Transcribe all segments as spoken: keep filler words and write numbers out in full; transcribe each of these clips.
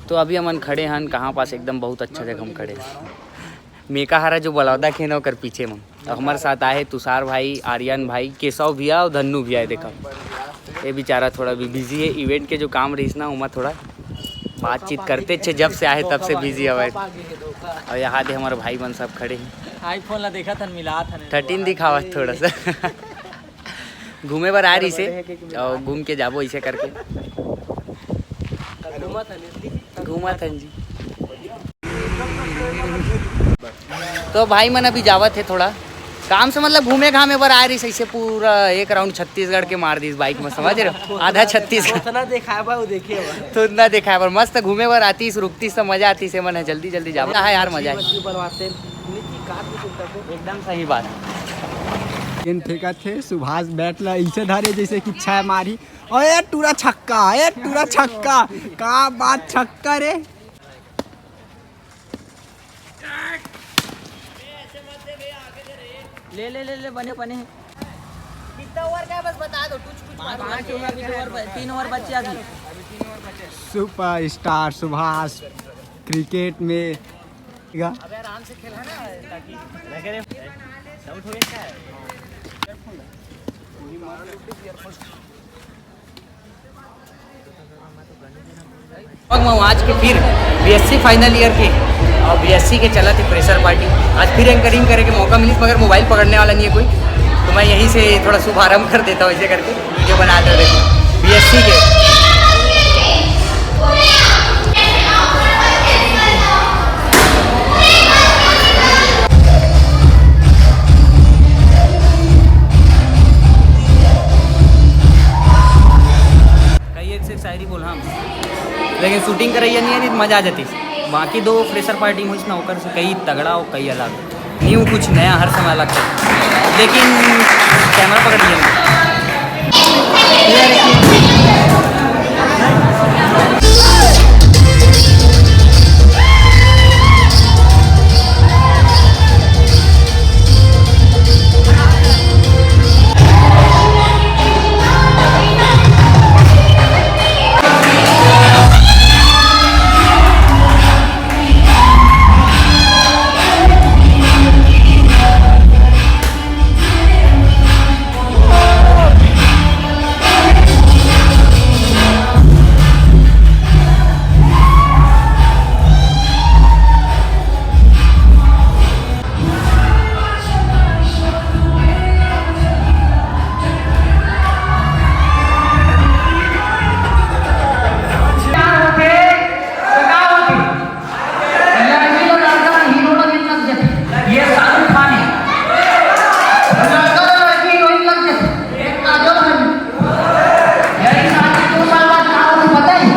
तो अभी हमन खड़े हन कहाँ पास, एकदम बहुत अच्छा जगह हम खड़े हन। मेका हरा जो बलौदा खेन ओकर पीछे म। अउ हमर साथ आए हे तुषार भाई, आर्यन भाई, केशव भैया अउ धन्नू भैया हे। देखा, ये बेचारा थोड़ा भी बिजी हे, इवेंट के जो काम रहिस ना, ओमा थोड़ा बातचीत करते छे, जब से आए तब से बिजी हवय। अउ यहाँ दे हमर भाई मन सब खड़े हे। आईफोन ला देखत हन, मिलात हन। थर्टीन दिखावत थोड़ा सा। घूमे बर आ रहिस हे, अउ घूम के जाबो ऐसे करके। घूमत हन जी। तो भाई मन अभी जावत हे थोड़ा काम से, मतलब घूमे घामे बर आ रहिस हे, ऐसे पूरा एक राउंड छत्तीसगढ़ के मार दिस बाइक में, समझ रहे हो? आधा छत्तीसगढ़। उतना दिखाए बा, वो देखे बा। तो उतना दिखाए बर मस्त घूमे बर आतिस, रुकतिस तो मजा आतिस हे। मन हे जल्दी जल्दी जावत हे यार, मजा हे। मछली बनवाते हैं। एकदम सही बात। इन फेंकत हे सुभाष, बैट ला ऐसे धरे जैसे कि छह मारी। ओए टूरा छक्का, ए टूरा छक्का, का बात छक्का रे। ले ले ले ले, बने बने। कितना ओवर का है बस बता दो, टुच टुच मार। पाँच ओवर, अभी दो ओवर ब-, तीन ओवर बचे अभी। सुपरस्टार सुभाष क्रिकेट में। अबे आराम से खेला ना, ताकि लगे रे, आउट हो गया क्या है? मग मग आज के फिर बीएससी फाइनल ईयर के और बीएससी के चलत हे फ्रेशर पार्टी। आज फिर एंकरिंग करे के मौका मिलिस, मगर मोबाइल पकड़ने वाला नहीं है कोई, तो मैं यहीं से थोड़ा शुभारंभ कर देता हूँ ऐसे करके। वीडियो बनाते हुए देखो बीएससी के। कई एक से एक शायरी बोल हम, लेकिन शूटिंग करैया नहीं है, नहीं तो मजा आ जाती। बाकी दो फ्रेशर पार्टी में होइस ना, ओकर से कई तगड़ा और कई अलग। न्यू कुछ नया हर समय लगता है, लेकिन कैमरा पकड़ लिया। लड़की और लड़का हीरो लगने लग जाते, ये शाहरुख खान है। लड़का और लड़की हीरोइन लग जाते, एक काजल है। यही शादी दो साल बाद का होगी पता है?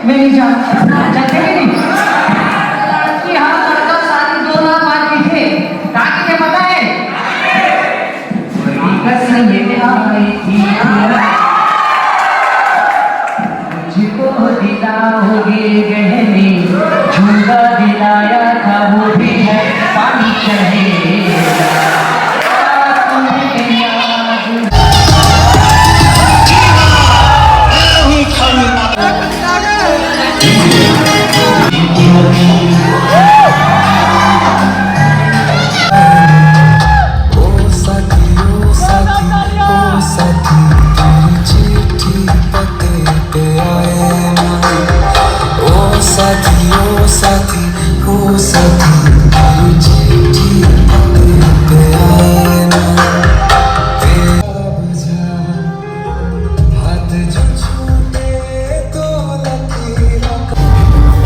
मेरी जान, जैसे भी नहीं। लड़की हाँ, लड़का शादी दो साल बाद दिखे, कहाँ की है पता है? कसम खाई थी मुझको दिलाओगे गहने, झूला दिलाया था वो भी है पानी चढ़ेगा।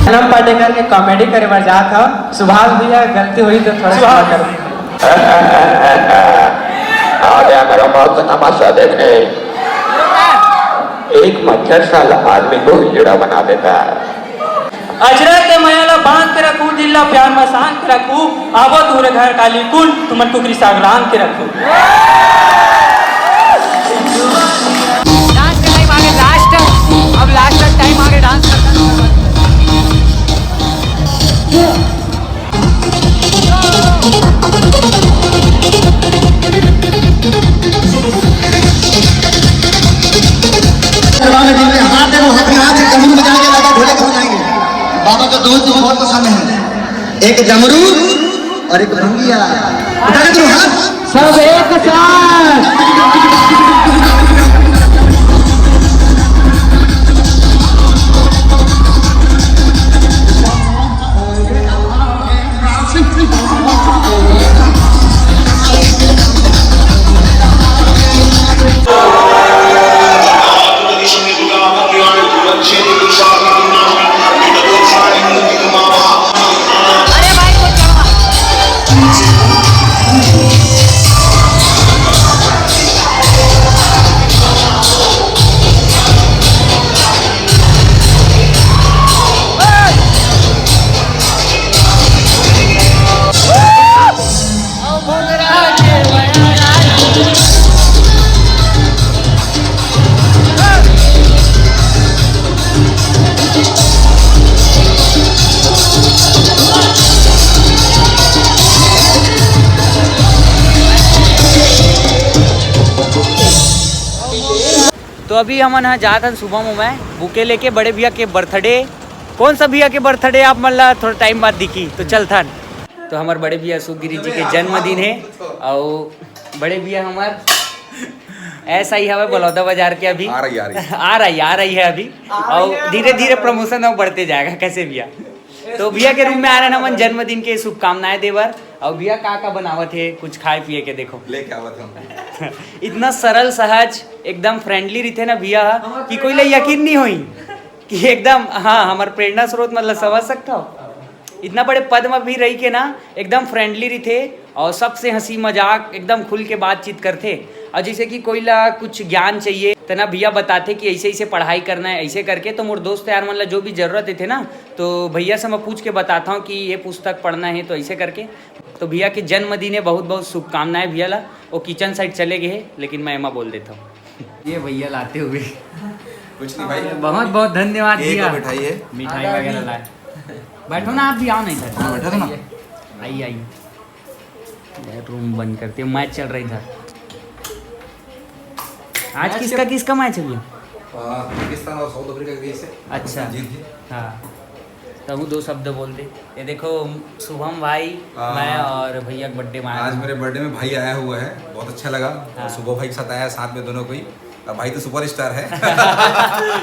जन्म पाटेकर के कॉमेडी करे बर जात हव। सुभाष भैया, गलती होई तो थोड़ा क्षमा करो। आ गया मेरा मौत का तमाशा देखने। एक मच्छर साला आदमी को हिजड़ा बना देता है। अजरक के मया ला बांध के रखू, दिल ला प्यार मा सांध के रखू, आवो तुहरे घर काली कुल, तुमन कुकरी साग रांध के रखू। डांस का टाइम आगे लास्ट, अब लास्ट टाइम आगे डांस करता। हाथ है, वो हाथ में हाथ से तंबू बजा के लगा ढोलक। एक डमरू और एक भंगिया। उठा के तुम हाथ। सब एक साथ। तो अभी हमन ह जात हन शुभम उमय बुके लेके बड़े भैया के बर्थडे। कौन सा भैया के बर्थडे आप मन ला थोड़ा टाइम बाद दिखी, तो चलथन। तो हमर बड़े भैया सुखगिरी जी के जन्मदिन है, और बड़े भैया हमर ऐसा ही हवे बलौदा बाजार के अभी। आ रही, आ रही। आ रही, आ रही है अभी। और धीरे धीरे प्रमोशन और बढ़ते जाएगा कैसे भैया। तो भैया के रूम में आ रहे ना मन जन्मदिन के शुभकामनाएं देवर। और भैया का का बनावत है, कुछ खाए पिए के देखो। लेके आवत हम। इतना सरल सहज, एकदम फ्रेंडली रहिथे ना भैया, कि कोई ला यकीन नहीं होई कि एकदम, हाँ, हमर प्रेरणा स्रोत मतलब समझ सकता हो। इतना बड़े पद में भी रही के ना एकदम फ्रेंडली रहिथे और सबसे हंसी मजाक एकदम खुल के बातचीत करथे। और जैसे कि कोई ला कुछ ज्ञान चाहिए तो ना भैया बताथे कि ऐसे ऐसे पढ़ाई करना है, ऐसे करके। तो मोर दोस्त यार मन ला जो भी जरूरत रहिथे ना, तो भैया से मैं पूछ के बताता हूँ कि ये पुस्तक पढ़ना है तो ऐसे करके। तो भैया के जन्मदिन है, बहुत बहुत शुभकामनाएं भैया ला। वो किचन साइड चले गए हैं, लेकिन मैं एमा बोल देता हूँ। ये भैया लाते हुए कुछ नहीं भाई, बहुत बहुत धन्यवाद केक भैया। और मिठाई है। मिठाई वगैरह लाए। बैठो ना, आप भी आओ ना इधर। हाँ, बैठो ना। आइए, आइए। यार, रूम बंद करते हैं, मैच चल रहा है इधर। आज मैच किसका के किसका मैच है भैया? आ, पाकिस्तान और साउथ अफ्रीका के बीच से। अच्छा। जीत गए। हाँ, तब वो दो शब्द बोल दे। ये देखो, शुभम भाई, हाँ। मैं और भैया के बर्थडे में आया आज हूँ। मेरे बर्थडे में भाई आया हुआ है, बहुत अच्छा लगा। हाँ। और शुभम भाई के साथ आया है, साथ में दोनों कोई। अब भाई तो सुपरस्टार है।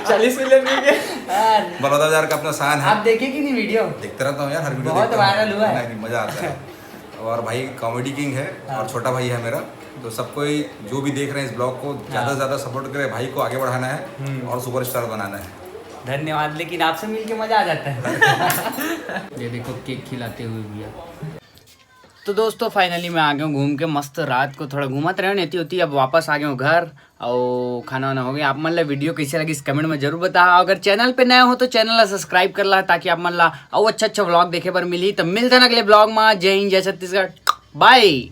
चालीस मिलियन व्यूज के। हाँ। बलौदा बाजार का अपना शान है। आप देखे कि नहीं वीडियो? देखते रहता हूँ यार, हर वीडियो बहुत देखता हूँ। वायरल हुआ है। नहीं, नहीं, मजा आता है। और भाई कॉमेडी किंग है हाँ। और छोटा भाई है मेरा, तो सबको ही जो भी देख रहे हैं इस ब्लॉग को, ज़्यादा से हाँ। ज़्यादा सपोर्ट करें, भाई को आगे बढ़ाना है हम्म। और सुपरस्टार बनाना है। धन्यवाद, लेकिन आपसे मिलके मजा आ जाता है। ये देखो, केक खिलाते हुए भैया। तो दोस्तों, फाइनली मैं आ गया हूँ घूम के, मस्त रात को थोड़ा घूमत रहे नेती होती, अब वापस आ गया हूँ घर और खाना वाना हो गया। आप मन ला वीडियो कैसे लगी, इस कमेंट में जरूर बताओ। अगर चैनल पे नए हो तो चैनल ला सब्सक्राइब कर ला, ताकि आप मन ला और अच्छा अच्छा व्लॉग देखे बर मिली। तो मिलते हैं अगले व्लॉग में। जय हिंद, जय छत्तीसगढ़, बाय।